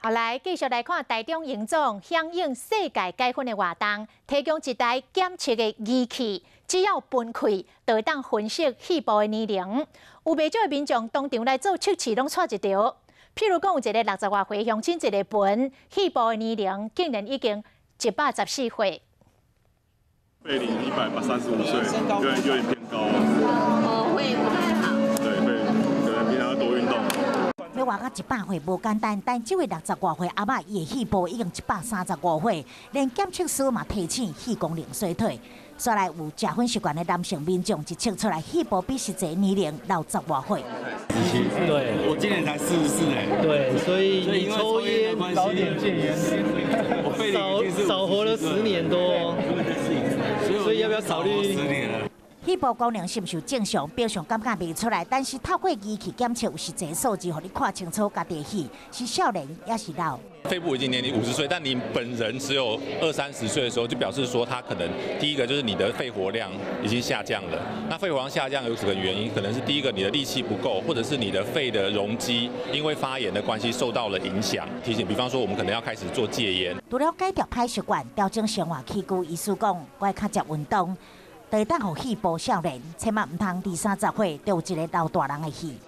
後來繼續來看台中榮總響應世界解薰的活動，提供一台檢測的儀器，只要噴氣就會當分析肺部的年齡。有袂少的民眾當場來做測試，攏掣一著。譬如講，有一个60外歲鄉親，一个噴肺部的年齡竟然已經114歲。肺齡135歲，有點偏高。哦，會不太好。對，會可能平常要多運動。欲活到100歲無簡單，但這位60外歲阿嬤，伊的肺部已經135歲，連檢測師嘛提醒肺功能衰退。煞來有食薰習慣的男性民眾一測出來，肺部比實際年齡老10外歲。對，我今年才44哎。對，所以你抽菸早點戒菸，我肺少活了10年多，所以要不要考慮？10年了。肺部功能是毋是正常？表象感覺袂出來，但是透過儀器檢測有實際數字，予你看清楚家己的肺是少年抑是老。肺部已經年齡50歲，但你本人只有二三十歲的時候，就表示說他可能第一個就是你的肺活量已經下降了。那肺活量下降有幾個原因，可能是第一個你的力氣不夠，或者是你的肺的容積因為發炎的關係受到了影響。提醒，比方說我們可能要開始做戒菸。除了改掉歹習慣，調整生活起居，醫師講，閣較濟運動，就會當予肺部少年，千萬毋通二三十歲就有一个老大人的肺。